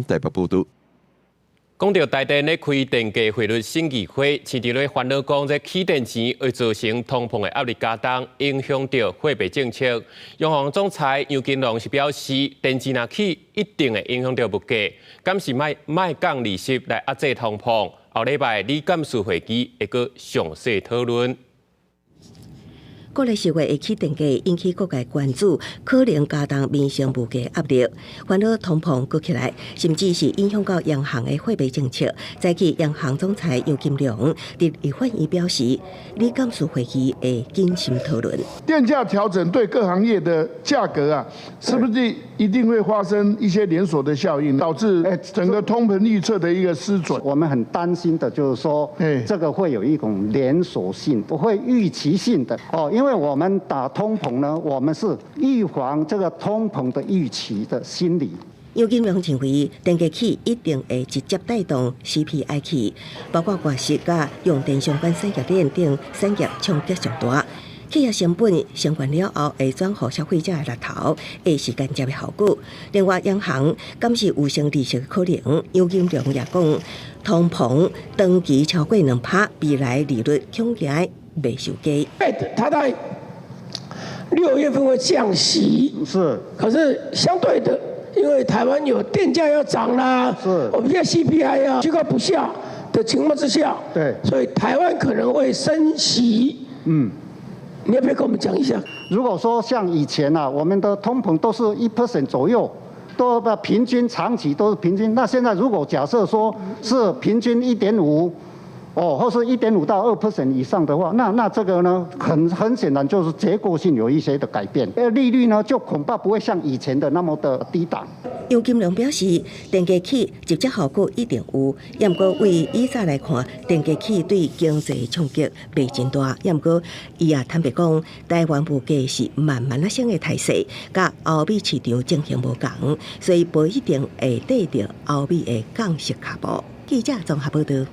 台北報道。講到台電咧開電價匯率審議會，市場咧煩惱講，這起電錢會造成通膨的壓力加重，影響到貨幣政策。央行總裁楊金龍是表示，電錢若起，一定會影響到物價，敢是莫莫降利息來壓制通膨。後禮拜理監事會議會閣詳細討論。國內10月會起電價引起各界關注，可能加重民生物價壓力，煩惱通膨閣起來，甚至是影響到央行的貨幣政策。早起央行總裁楊金龍佇立法院表示，理監事會議會謹慎討論。電價調整對各行業的價格啊，是不是一定會發生一些連鎖的效應，導致整個通膨預測的一個失準？我們很擔心的就是說，這個會有一種連鎖性，不會預期性的哦。因為我們打通膨呢，我們是預防這個通膨的預期的心理。楊金龍認為，電價起一定會直接帶動 CPI 起，包括外食佮用電相關產業鏈等產業衝擊上大。企業成本升懸了後，會轉予消費者的額頭，會是間接的後果。另外，央行敢是有升利息的可能？楊金龍也講，通膨長期超過2%，未來利率恐驚袂受低。它在6月份會降息，是，可是相對的，因為台灣有電價要漲啦，我們現在 CPI 啊居高不下的情況之下，所以台灣可能會升息。你要不要跟我們講一下？如果說像以前啊，我們的通膨都是1% 左右，都平均長期都是平均。那現在如果假設說是平均1.5，哦，或是1.5到2% 以上的話，那這個呢，很顯然就是結構性有一些的改變，利率呢就恐怕不會像以前的那麼的低檔。楊金龍表示，電價起直接效果一定有，毋過對以早來看，電價起對經濟衝擊袂真大。毋過伊也坦白講，台灣物價是慢慢仔升的態勢，佮歐美市場情形無仝，所以無一定會綴著歐美的降息跤步。記者綜合報道。